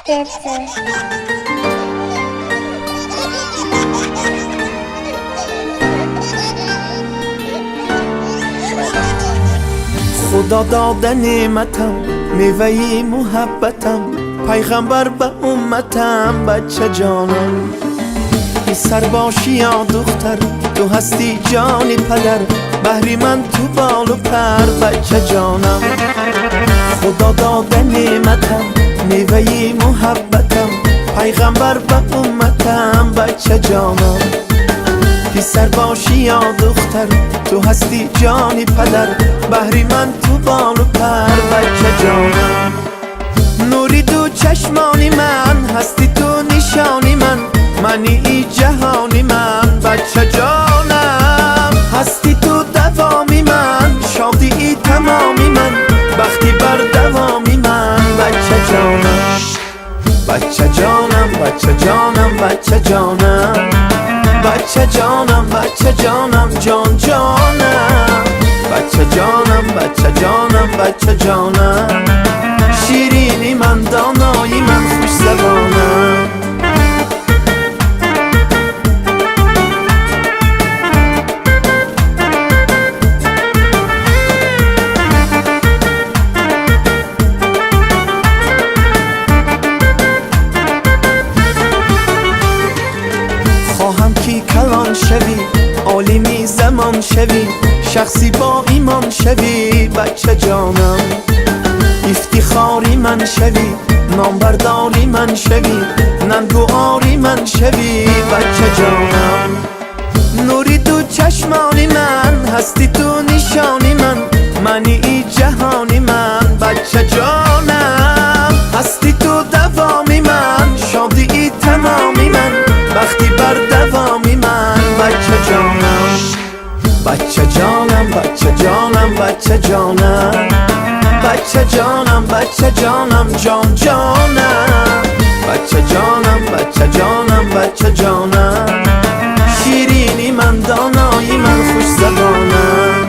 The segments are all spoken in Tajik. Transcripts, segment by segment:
Худо дода неъматам, меваи муҳаббатам, пайғамбар ба умматам, бача ҷонам. Писар бошӣ ё духтар, ту ҳастӣ ҷони падар, баҳри ман ту болу пар, бача ҷонам. Худо дода неъматам, меваи муҳаббатам, пайғамбар ба умматам, бача ҷонам. Писар бошӣ ё духтар, ту ҳастӣ ҷони падар, баҳри ман ту болу пар, бача ҷонам. Нури ду чашмони ман, ҳастӣ ту нишони ман, мани и ҷаҳони ман, бача ҷонам. Ҳастӣ ту давоми ман, шодии тамоми ман, бахти бар давоми ман, бача ҷонам. Бача ҷонам, бача ҷонам, бача ҷонам, бача ҷонам, бача ҷонам, ҷон ҷонам, бача ҷонам, бача ҷонам, бача ҷонам, ширини ман, донои ман, хушзабонам. Хоҳам ки калон шавӣ, олими замон шавӣ, шахси бо имон шавӣ, бача ҷонам. Ифтихори ман шавӣ, номбардори ман шавӣ, нангу ори ман шавӣ, бача ҷонам. Нури ду чашмони ман, ҳастӣ ту нишони ман, мани и ҷаҳони ман, бача ҷонам. Ҳастӣ ту давоми ман, шодии тамоми ман, бахти бар давоми ман, бача ҷонам. Бача ҷонам, бача ҷонам, бача ҷонам, бача ҷонам, бача ҷонам, ҷон ҷонам, бача ҷонам, бача ҷонам, бача ҷонам, ширини ман, донои ман, хушзабонам.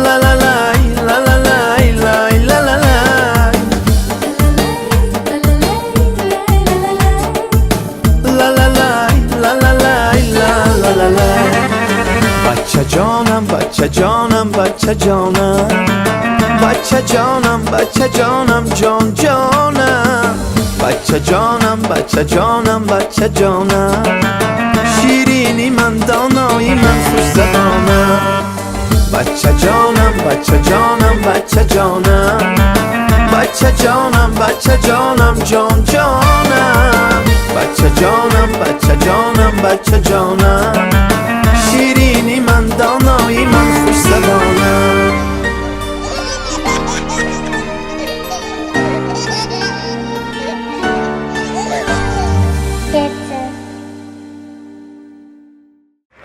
Ла-ла-лай, ла-ла-лай, лай, ла-ла-лай. Ла-ла-лай, ла-ла-лай, ла-ла-лай. Бача ҷонам, бача ҷонам, бача ҷонам, бача ҷонам, бача ҷонам, ҷон ҷонам, бача ҷонам, бача ҷонам, бача ҷонам, ширини ман, донои ман, хушзабонам. Бача ҷонам, бача ҷонам, бача ҷонам, бача ҷонам, бача ҷонам, ҷон ҷонам, бача ҷонам, бача ҷонам, бача ҷонам, ширини ман, донои ман, хушзабонам.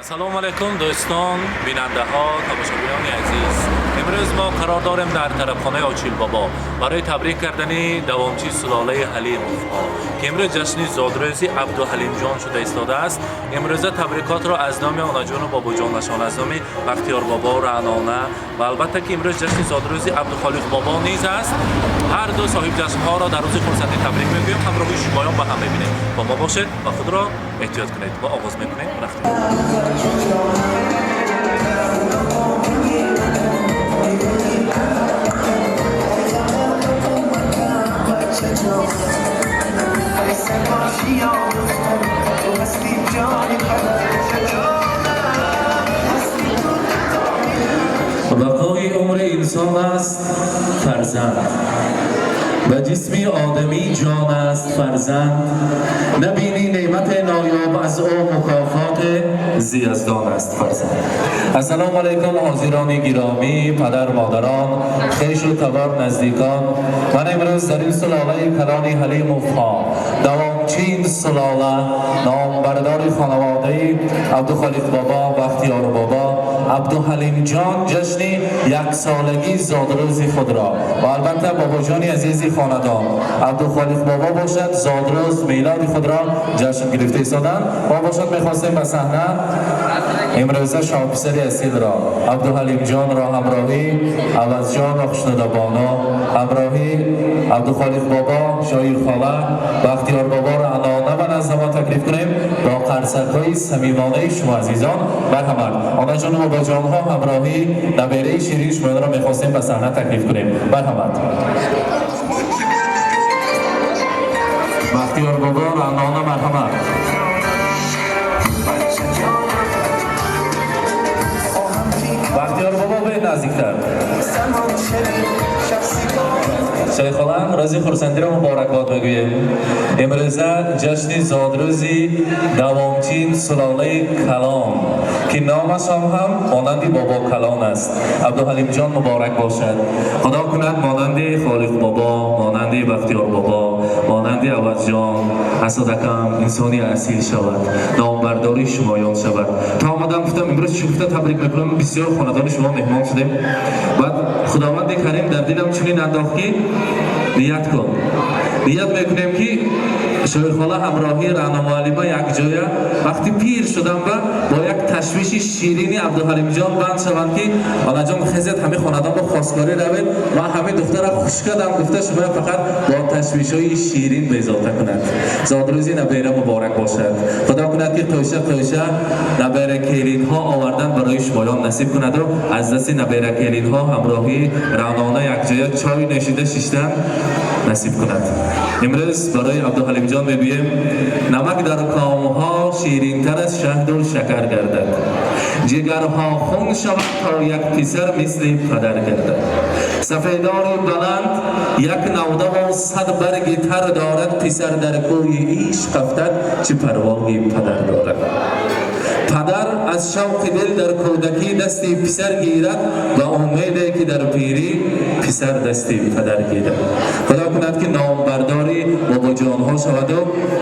Ассалому алайкум, дӯстон, бинандаҳо, тамошобинони азиз. Имрӯз мо қарор дорем дар тарабхонаи Очилбобо барои табрик кардани давомчии сулолаи Ҳалимовҳо, ки имрӯз ҷашни зодрӯзи Абдуҳалимҷон шуда истодааст. Имрӯза табрикотро аз номи онаҷону бобоҷонашон, аз номи Бахтиёрбобо, Раънона ва албатта ки имрӯз ҷашни зодрӯзи Абдухолиқбобо низ аст. Ҳар ду соҳибҷашнҳоро дар рӯзи хурсандӣ табрик мегӯем, ҳамроҳи шумоён ба ҳам мебинем. Бо мо бошед ва худро эҳтиёт кунед. Мо оғоз мекунем, рафтем. Бақои умри инсон аст фарзанд, ба ҷисми одамӣ ҷон аст фарзанд, набинӣ неъмати ноёб аз ӯ мукофоти зи яздон аст фарзанд. Ассалому алайкум, ҳозирони гиромӣ, падар, модарон, хешу табор, наздикон. Ман имрӯз дар ин сулолаи калони Ҳалимовҳо, давомчин сулола, номбардори хонаводаи Абдухолиқ бобо, Бахтиёр бобо, Абдуҳалимҷон ҷашни яксолагии зодрӯзи худро ва албатта бобоҷони азизи хонадон Абдухолиқ бобо бошад, зодрӯз мелоди худро ҷашн гирифта истоданд. Мо бошад мехостем ба саҳна имрӯза шоҳписари асилро, Абдуҳалимҷонро, ҳамроҳӣ Авазҷон ва Хушнудабоно, ҳамроҳӣ Абдухолиқ бобо, Шоирхола, Бахтиёр боборо анона ба назди мо таклиф кунем бо қарсакҳои самимонаи шумо азизон. Марҳамат, онаҷону бобоҷонҳо, ҳамроҳӣ набераи ширини шуморо мехостем ба саҳна таклиф кунем. Марҳамат, Бахтиёр бобо, Раънона, марҳамат. Бахтиёр бобо, биёед наздиктар. Шайхола, рӯзи хурсандиро муборакбод мегӯем. Имрӯза ҷашни зодрӯзи давомчин сулолаи калон, ки номашон ҳам монанди бобо калон аст, Абдуҳалимҷон муборак бошад. Худо кунад монанди Холиқ бобо, монанди Бахтиёр бобо, монанди Авазҷон, Асадакам инсони асил шавад, номбардори шумоён шавад. То омадам, гуфтам, имрӯз чӣ гуфта табрик мекунам, бисёр хонадони шумо меҳмон шудем. Баъд Худованди Карим дар дилам чунин андохт, ки ният кун. Ният мекунем, ки Шоирхола ҳамроҳии Раъно муаллима якҷоя вақти пир шудам ба бо як ташвиши ширини Абдуҳалимҷон банд шаванд, ки онаҷон, хезед, ҳамин хонадон бо хостгорӣ равед, ман ҳамин духтара хуш кардам, гуфта шумо фақат бо ташвишҳои ширин безота кунад. Зодрӯзи набера муборак бошад. Худо кунад, ки қӯша қӯша набера келинҳо овардан барои шумоён насиб кунаду аз дасти набера келинҳо ҳамроҳии Раънона якҷоя чой нӯшида шиштан насиб кунад. Имрӯз барои Абдуҳалимҷон мегӯем: намак дар комҳо ширинтар аз шаҳду шакар гардад, ҷигарҳо хун шавад, то як писар мисли падар гардад. Сафедори баланд як навдаву 100 барги тар дорад, писар дар кӯи ишқ афтад, чӣ парвои падар дорад? Падар аз шавқи дил дар кӯдакӣ дасти писар гирад, ба умеде ки дар пирӣ писар дасти падар гирад. Худо кунад, ки номбардори бобоҷонҳо шаваду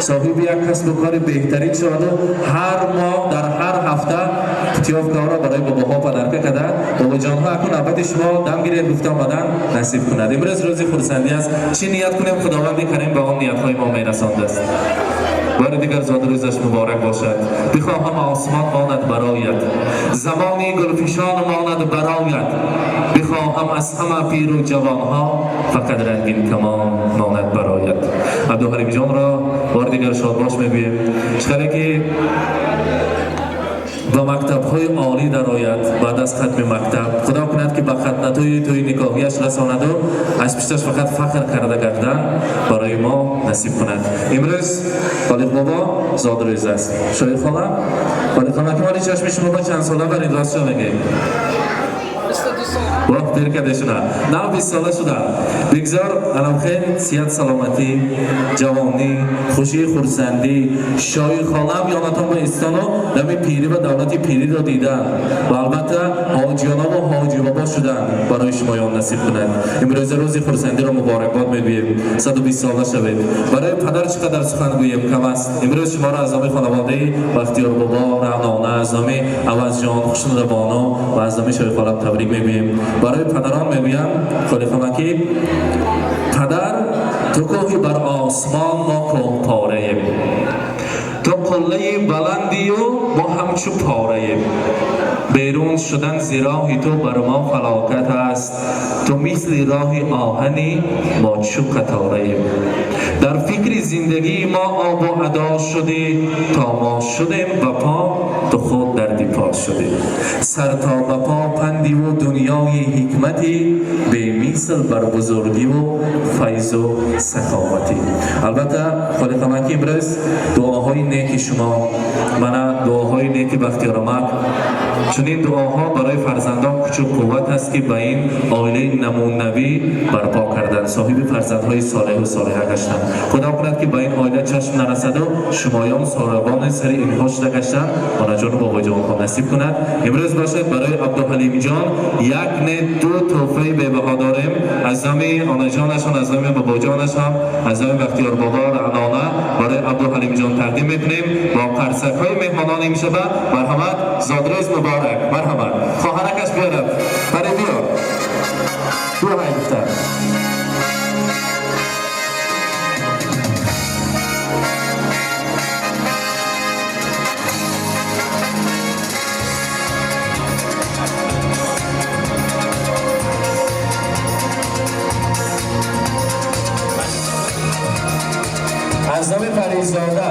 соҳиби як касбу кори беҳтарин шаваду ҳар моҳ, дар ҳар ҳафта путёвкаҳоро барои бобоҳо подарка карда, бобоҷонҳо, акун навбати шумо, дам гиред, гуфта омадан насиб кунад. Имрӯз рӯзи хурсандӣ аст. Чӣ ният кунем, Худованди Карим ба он ниятҳои мо мерасондааст. Бори дигар зодрӯзаш муборак бошад. Бихоҳам осмон монад барояд, замони гулфишон монад барояд, бихоҳам аз ҳама пиру ҷавонҳо фақат рангин камон монад барояд. Абдуҳалимҷонро бори дигар шодбош мегӯем. Чӣ ки ба мактабҳои олӣ дарояд, баъд аз хатми мактаб Худо кунад, ки ба хатнатои тӯи никоҳияш расонаду аз пишташ фақат фахр карда гардан барои мо насиб кунад. Имрӯз Холиқ бобо зодрӯз аст. Шоирхола, Холиқхола, ки чашми шумо ба чанд сола баред, рост мегӯед? Воҳ, дер карда шуда, нав 20 сола шудам. Бигзор аламхел сиҳат, саломатӣ, ҷавонӣ, хушии, хурсандӣ, Шоирхолаам ёнатон ба истону дами пирӣ ва давлати пириро дидан ва албатта ҳоҷиёнаву ҳоҷибобо шудан барои шумоён насиб кунад. Имрӯза рӯзи хурсандиро муборакбод мегӯем. 120 сола шавед. Барои падар чӣ қадар сухан гӯем, кам аст. Имрӯз шуморо аз номи хонаводаи Бахтиёр бобо, Раънона, аз номи Авазҷон, Хушнудабону ва аз номи Шоирхолам табрик мегӯем. Барои падарон мегӯям, Холиқхона, ки падар, ту кӯҳи бар осмон, мо кӯҳпораем, ту қуллаи баландию мо ҳамчу пораем. Берун шудан зи роҳи ту бар мо фалокат аст, ту мисли роҳи оҳани, мо чу қатораем. Дар фикри зиндагии мо обу адо шудӣ, то мо шудем ба по, ту худ дарди по шудӣ. Сар то ба по пандиву дунёи ҳикматӣ, бемисл бар бузургиву файзу саховатӣ. Албатта, Холиқамаки, имрӯз дуоҳои неки шумо, мана дуоҳои неки Бахтиёромак, чунин дуоҳо барои фарзандон кучу қувват аст, ки ба ин оилаи намунавӣ барпо кардан, соҳиби фарзандҳои солеҳу солиҳа гаштанд. Худо кунад, ки ба ин оила чашм нарасаду шумоён соҳибони сари инҳо шуда гаштанд, онаҷону бобоҷонҳо насиб кунад. Имрӯз бошад, барои Абдуҳалимҷон як не, ду тӯҳфаи бебаҳо дорем аз номи онаҷонашон, аз номи бобоҷонашон, аз номи Бахтиёр бобо, Раънона барои Абдуҳалимҷон тақдим мекунем бо қарсакҳои меҳмонон. Калон имшаба марҳамат, зодрӯз муборак, марҳамат. Хоҳаракаш биёрад. Пари биёр. Биё ҳай духтар. از نام پریزاده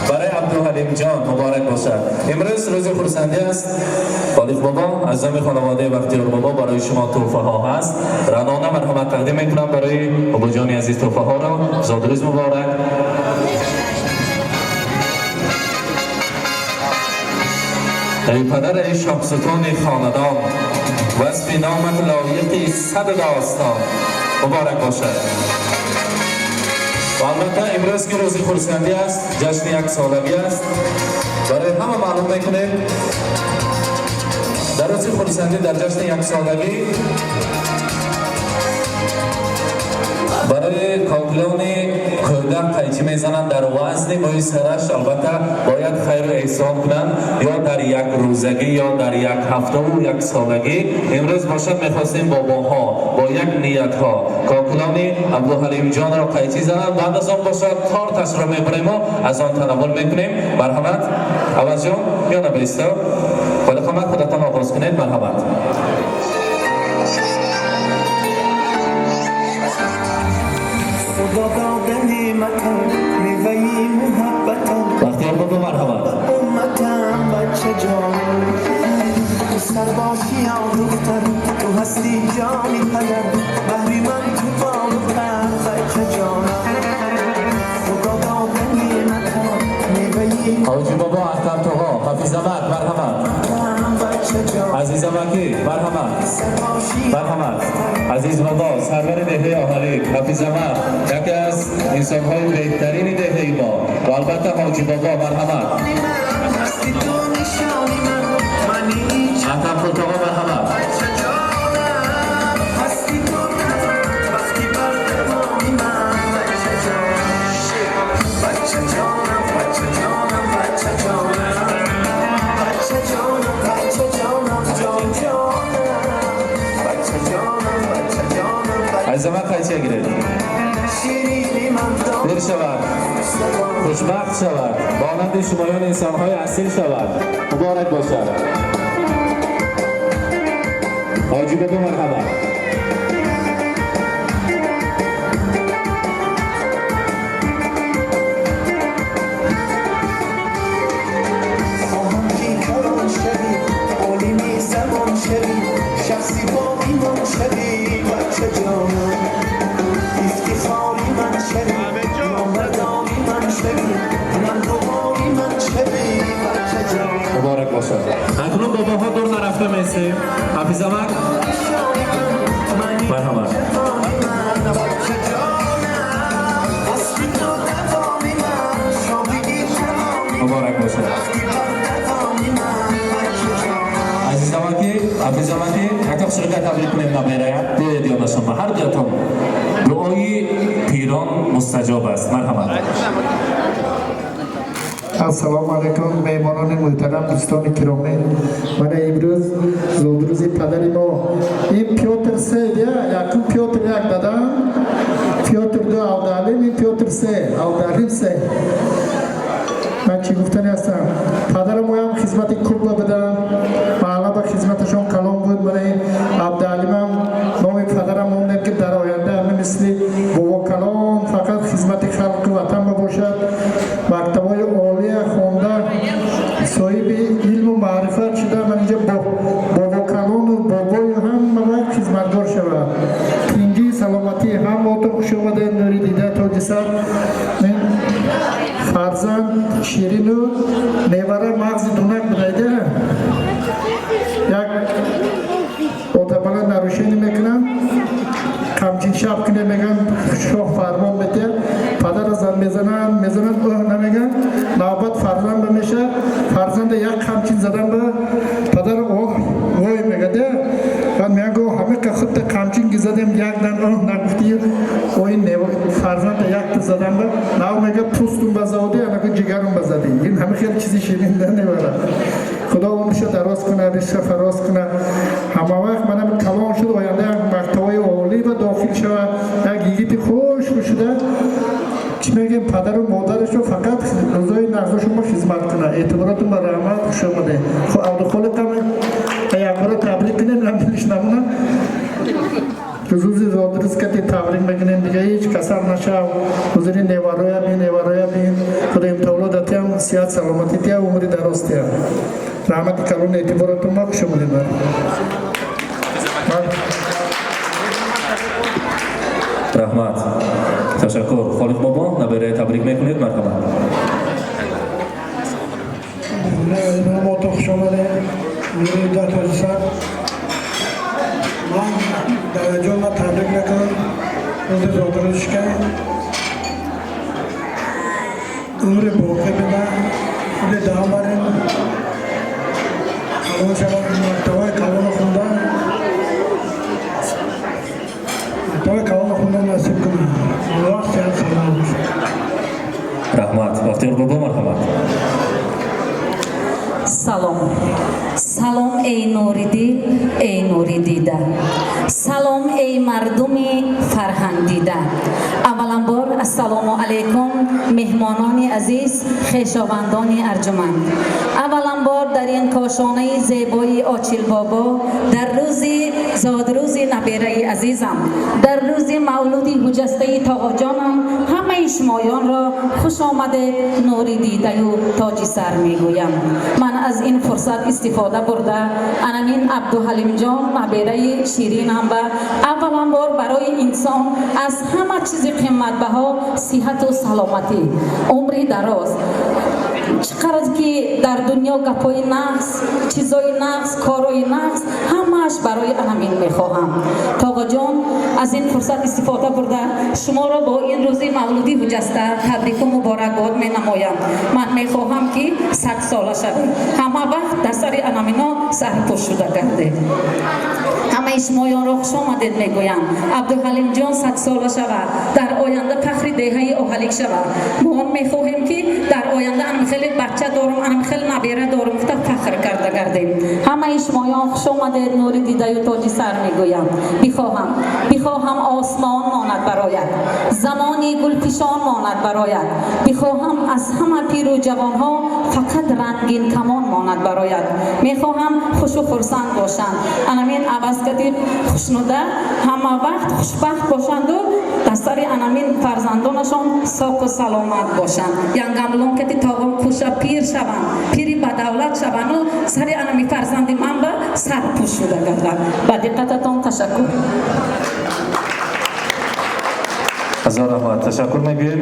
برای عبدالحلیم جان مبارک باشد. امروز روز خرسندی است. بالغ بابا از نام خانواده بختیار بابا برای شما تحفه ها هست. رنانه مرحمت تقدیم میکنم برای بابا جان عزیز تحفه ها را. زادروز مبارک. ای پدر ای شاهستون خاندان، وصف نامت لایقی صد داستان. مبارک باشد. و البته امروز که روز خرسندی است، جشن یک سالگی است، برای همه معلوم میکنیم در روز خرسندی در جشن یک سالگی برای کاکلان کودک قیچی میزنند در وزن موی سرش. البته باید خیر و احسان کنند یا در یک روزگی یا در یک هفته و یک سالگی. امروز باشد میخواستیم باباها با یک نیت ها کاکلان عبدالحلیم جان را قیچی زنند، بعد از آن باشد تارتش را میبریم و از آن تناول میکنیم. مرحمت عوض جان میانه بیستا ولی خواهد خودتان آغاز کنید. مرحمت. خدا داده نعمتم، میوه‌ی محبتم، بختیار بابا مرحمت. امتم بچه جان، تو سرباشی یا دختر، تو هستی جانی پدر، بهری من تو بال و پر بچه جانم. خدا داده نعمتم، میوه‌ی حاجی بابا احتم توها حفیظ احمد مرحمت. بچه جان، عزیز مکی مرحمت. سرباشی مرحمت. عزیز بابا سرور دهه آهاری حفیظ احمد یکی از انسان‌های بهترین دهه ما و البته حاجی بابا مرحمت. من هستی تو نشانی من، منی احتم خلطاقا مرحمت. بچه جانم، هستی تو وقتی بر دوامی من بچه جانم، بچه جانم، بچه جانم، بچه جانم، بچه جانم، بچه جانم، جان جانم، بچه جانم، بچه جانم، عزیز من قیچه گیرید. شیرینی من دام دیر شود، خوشبخت شود، مانند شمایان انسان‌های اصیل شود. مبارک باشد. حاجی بابا مرحبا. خواهم که کلان شوی، عالمی زبان شوی، شخصی با ایمان شوی بچه جانم، افتخاری من شوی، نامردانی من شوی، مردمانی من شوی بچه جانم. مبارک باشد. اکنون باباها دور نرفته میسیم. حفیظ احمد مرحبا. بچه جانم، هستی تو دوامی من، شادی تمامی مبارک باشد. عزیز امکی، عزیز امکی، حتی شرکت تبریک کنیم نبیره. بیاید یاد شما هر دویتان. دعای پیران مستجاب است. مرحبا. السلام علیکم میهمانان محترم، دوستان کرامی. من امروز زادروز پدر ما این پیوتر سه یکم پیوتر یک دادم، پیوتر دو عبدالحلیم، این پیوتر سه عبدالحلیم سه. من چی گفتنی هستم؟ پدر ما هم خدمت خوب بدم، محله به خدمتشون کلام بود. من عبدالحلیم هم نام پدرم موندم که در آینده همه مثل بابا کلام فقط خدمت خلق وطن باشد. مکتبای عالی خونده، صاحب علم و معرفت شده. من اینجا بابا کلان و بابای هم وقت خدمتگار شود. تینگی سلامتی هم با خوش آمده نوری دیده تاج سر. من فرزند شیرین و نیوره مغز دونک بدایده. یک اتبالا نروشینی میکنم همچین شب کنه میگن شاه فرمان میده، پدر زن میزنن میزنن اوه نمیگن، نوبت فرزند میشه، فرزند یک همچین زدن به پدر اوه وای میگه ده. بعد میگه همه که خود قمچین زدیم یک دن اوه نگفتی او این Фарзанда якта задан ба нав мега пӯстум ба заводи, анаку ҷигарум ба задӣ. Ин ҳама хел чизи ширин намебарад. Худо умрша дароз кунад, ризқша фароз кунад. Ҳама вақт манам калон шуд, оянда як мактабҳои олӣ ба дохил шавад, як йигити хушк шуда, чӣ мегӯем, падару модарашро фақат рӯзои нағзо шумо хизмат кунад. Эътиборотун ба раҳмат, хуш омадед. Хо Абдухолиқам якбора табрик кунем, нам дилиш намона. Рӯзи зодрӯз кати табрик мекунем, дига ҳеҷ касал нашав. Ҳузури невароя бин, невароя бин. Худоим таоло датиям сиҳат саломатӣ тия, умри дароз тия. Раҳмати калон эътиборотун ма, хуш омадед. Раҳмат, ташаккур. Холиқ бобо, набераи табрик мекунед, марҳамат. Мо хуш омадед, мири тоҷисар. Ман дадаҷонма табрик мекунам рӯзи зодрӯзишка, умри боқӣ бина, худи даҳам барем, калон шавад, мактабҳои калоно хунда, мактабҳои калоно хунда насиб кунад. Вақт сиҳат саломат бошад. Раҳмат. Бахтиёр бобо, марҳамат. Салом, салом, эй нури дил, эй нури дида, салом, эй мардуми фарҳангдида. Авваланбор ассалому алайкум, меҳмонони азиз, хешовандони арҷуманд. Авваланбор дар ин кошонаи зебои Очилбобо, дар рӯзи зодрӯзи набераи азизам, дар рӯзи мавлуди ҳуҷастаи тоғоҷонам, ҳамаи шумоёнро хуш омадед, нури дидаю тоҷи сар мегӯям. Ман аз ин фурсат истифода бурда, анамин Абдуҳалимҷон набераи ширинам ба авваланбор барои инсон аз ҳама чизи қиматбаҳо сиҳату саломатӣ, умри дароз. Чӣ қадр ки дар дунё гапҳои нағз, чизои нағз, корҳои нағз, ҳамааш барои анамин мехоҳам. Тоғоҷон, аз ин фурсат истифода бурда, шуморо бо ин рӯзи мавлуди ҳуҷаста табрику муборакбод менамоям. Ман мехоҳам, ки 100сола шавед, ҳама вақт дар сари анамино сарпӯш шуда гардед. Ҳамаи шумоёнро хушомадед мегӯям. Абдуҳалимҷон 100сола шавад, дар оянда фахри деҳаи Оҳалик шавад. Мо мехоҳем, ки дар оянда анам хеле бача дорум, анам хеле набера дорум гуфта фахр карда гардем. Ҳамаи шумоён хушомадед, нури дидаю тоҷи сар мегӯям. Бихоҳам осмон монад барояд, замони гулпишон монад барояд. Бихоҳам аз ҳама пиру ҷавонҳо фақат рангин камон монад барояд. Мехоҳам хушу хурсанд бошанд, анамин авазкати хушнуда ҳама вақт хушбахт бошанду дар сари анамин фарзандонашон соқу саломат бошанд. Янгамлонкати тоғом кӯша пир шаванд, пири бадавлат шаванду сари анами фарзанди ман ба сарпӯш шуда гарданд. Ба диққататон ташаккур. Ҳазор раҳмат, ташаккур мегӯем.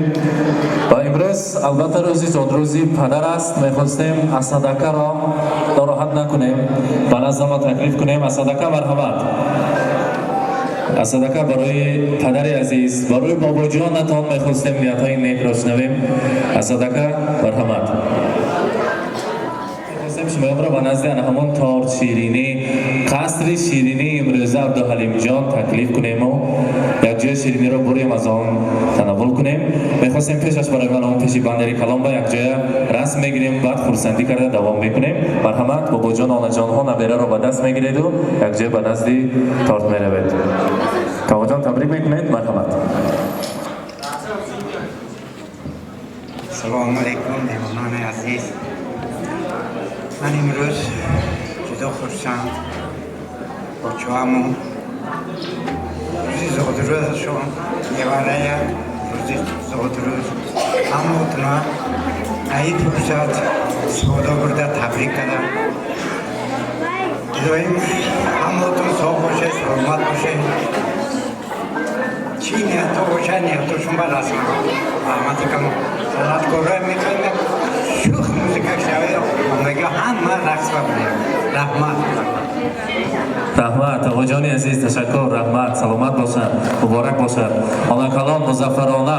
Ва имрӯз албатта рӯзи зодрӯзи падар аст. Мехостем Асадакаро нороҳат накунем, ба назда мо таклиф кунем. Асадака, марҳамат. Асадака, барои падари азиз, барои бобоҷонатон мехостем ниятҳои некро шунавем. Асадака, марҳамат. Мехостем шумоёнро ба назди ана ҳамон торт ширинӣ, қасри ширинии имрӯза Абдуҳалимҷон таклиф кунему якҷоя шириниро бурем, аз он танаввул кунем. Мехостем пешаш барои ман он пеши баннери калон ба якҷоя расм мегирем, баъд хурсандӣ карда давом мекунем. Марҳамат, бобоҷон, онаҷонҳо, набераро ба даст мегиреду якҷоя ба назди торт меравед. Тоғоҷон, табрик мекунед, марҳамат. Салому алайкум, меҳмонони азиз. Ман имрӯз ҷудо хурсанд, бочоамон рӯзи зодрӯзашон, неварая рӯзи зодрӯз, ҳамотуна аид фурсат истифода бурда табрик кардам. Илоҳим ҳамотун соғ бошед, саломат бошед, чӣ ниятҳо бошад, ниятҳошон ба расанд. Раҳмати калон. Санъаткорро мехоҳем, шух музика шавад, омага ҳама рақс бабарем. Раҳмат. Раҳмат, оғоҷони азиз, ташаккур, раҳмат, саломат бошад, муборак бошад. Онакалон музаффарона.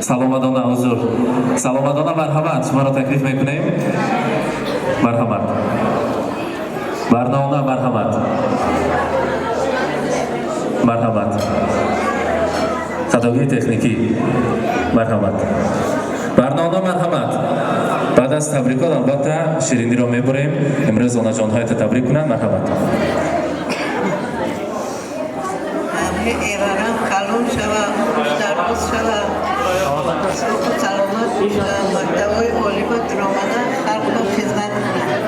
Саломатона, ҳузур. Саломатона, марҳамат, шуморо таклиф мекунем. Марҳамат. Барнона, марҳамат, марҳамат. Хатогии техникӣ, марҳамат. Барнона, марҳамат. Баъд аз табрикот, албатта, шириниро мебурем. Имрӯз онаҷонҳоята табрик кунанд, марҳамат. Эварам калон шава, хушдароз шава, соху саломат боша, мактабҳои олима дуромада халқро хизмат кунад.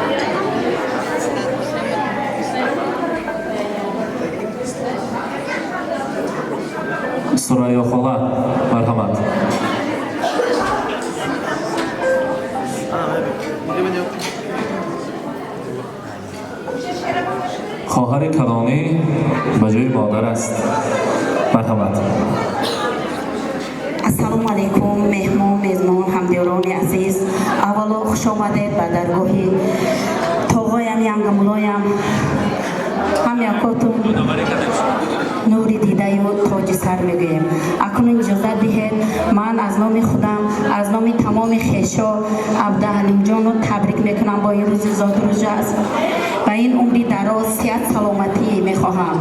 Сурайё хола, марҳамат. Хоҳари калонӣ ба ҷои модар аст, марҳамат. Ассалому алайкум, меҳмон, мезмон, ҳамдиёрони азиз. Аввало, хуш омадед ба даргоҳи тоғоям, янгамулоям, ҳам якотум нури дидаю тоҷи сар мегӯем. Акнун иҷозат диҳед, ман аз номи худам, аз номи тамоми хешо Абдуҳалимҷонро табрик мекунам бо ин рӯзи зодрӯзаш ва ин умри дароз, сиҳат, саломатӣ мехоҳам.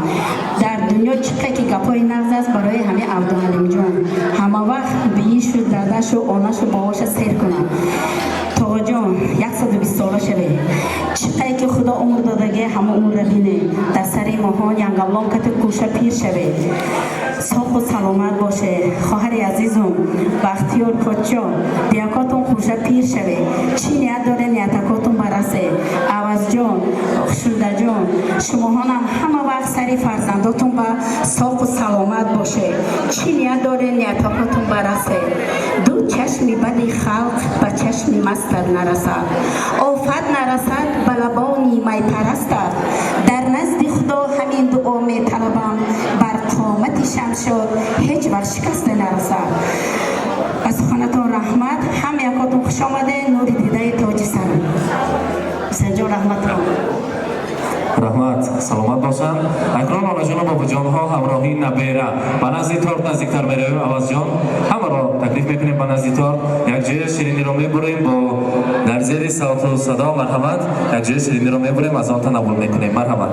Дар дунё чӣ қадр ки гапҳои нағз аст барои ҳамин Абдуҳалимҷон, ҳама вақт биишу, дадашу, онашу, бобоша сер кунам. Тоғоҷон, 120 сола шаве. Чӣ қадр ки Худо умр додагӣ, ҳама умрра бине. Дар сари моҳон янгавлон кати кӯша пир шаве, соҳу саломат боше. Хоҳари азизум Бахтиёр подшо, биякотон хӯша пир шаве, чӣ ният доре, ниятакотон барасе. Авазҷон, Хушрудаҷон, шумоҳонам ҳама вақт сари фарзандотон ба соқу саломат боше, чӣ ният доре, ниятакотон барасе. Ду чашми бади халқ ба чашми мастат нарасад, офат нарасад ба лабони майпарастат. Дар назди Худо ҳамин дуо металабам: бар қомати Шамшод ҳеҷ вақт шикасте нарасад. Ба суханатон раҳмат. Ҳам якотон хуш омаде, нури дидаи тоҷи сар. Ҳусенҷон, раҳматон. Раҳмат, саломат бошанд. Акнун онаҷону бобоҷонҳо ҳамроҳи набера ба назди торт наздиктар меравем. Авазҷон, ҳамаро таклиф мекунем ба назди торт, якҷоя шириниро мебурем бо дар зери савту садо. Марҳамат, якҷоя шириниро мебурем, аз он танаввул мекунем. Марҳамат.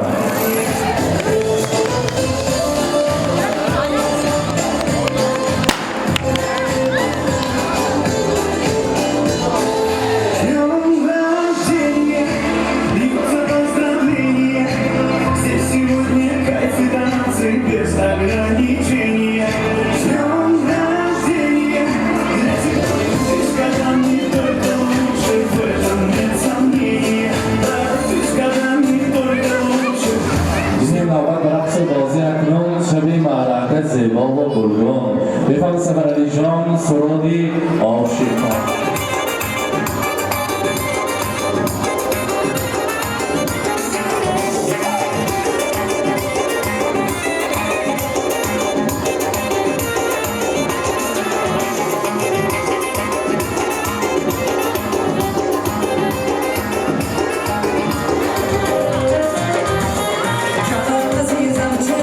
Днем рождения, бьются поздравления. Здесь сегодня кайф и танцы без ограничения. С днем рождения, для тебя здесь годами только лучше, в этом нет сомнения. Радуйся годами только лучше. Зини навбат рақсу бозӣ, акнун шаби маърака зебову гулгун. Бихоҳем, Сафаралиҷон, суруди ошиқон. Азизам, че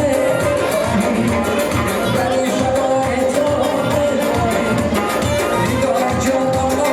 дар шабои то нигоҳ ҷонона.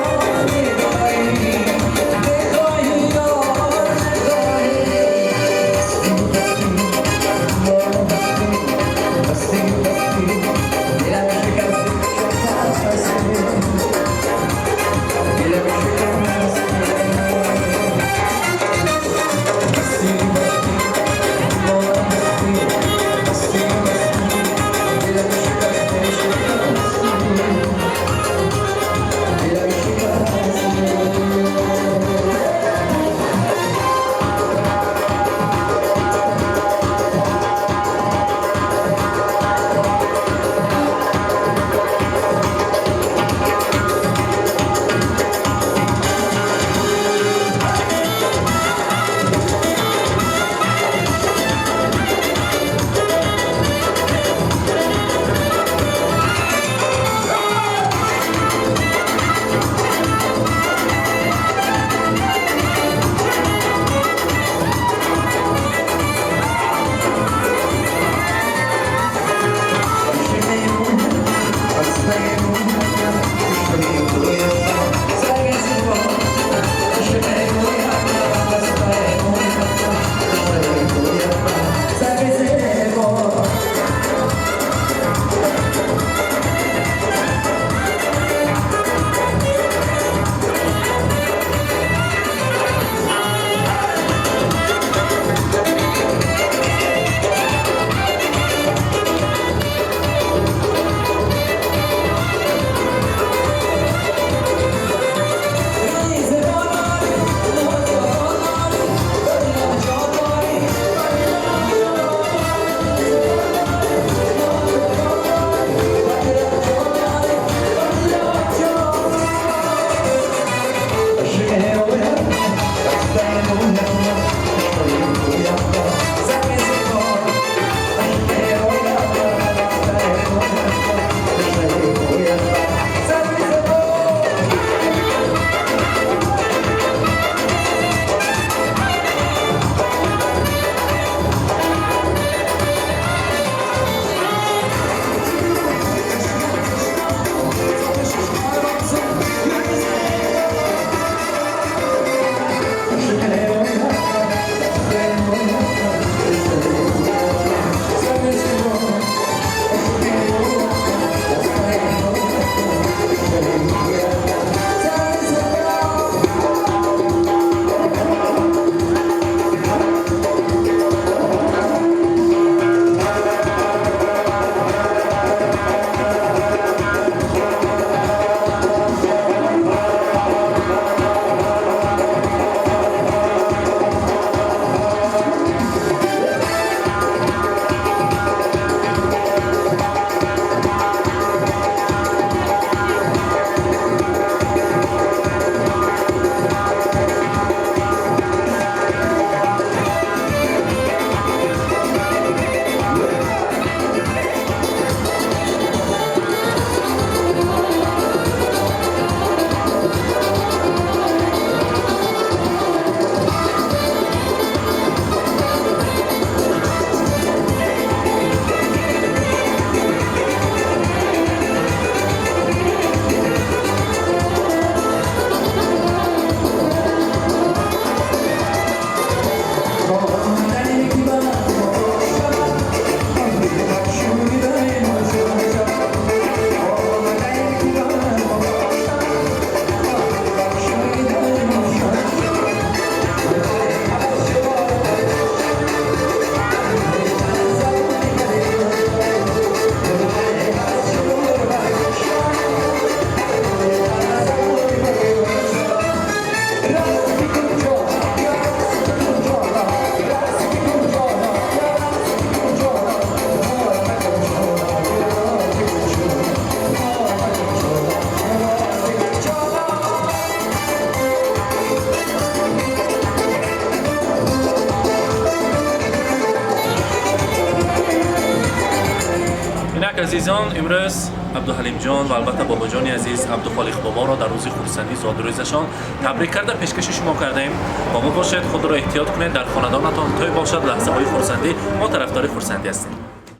Инак, азизон, имрӯз Абдуҳалимҷон ва албатта бобоҷони азиз Абдухолиқ боборо дар рӯзи хурсандӣ зодрӯзашон табрик карда пешкаши шумо кардаем. Бо мо бошед, худро эҳтиёт кунед, дар хонадонатон тӯй бошад, лаҳзаҳои хурсандӣ. Мо тарафдори хурсандӣ ҳастем.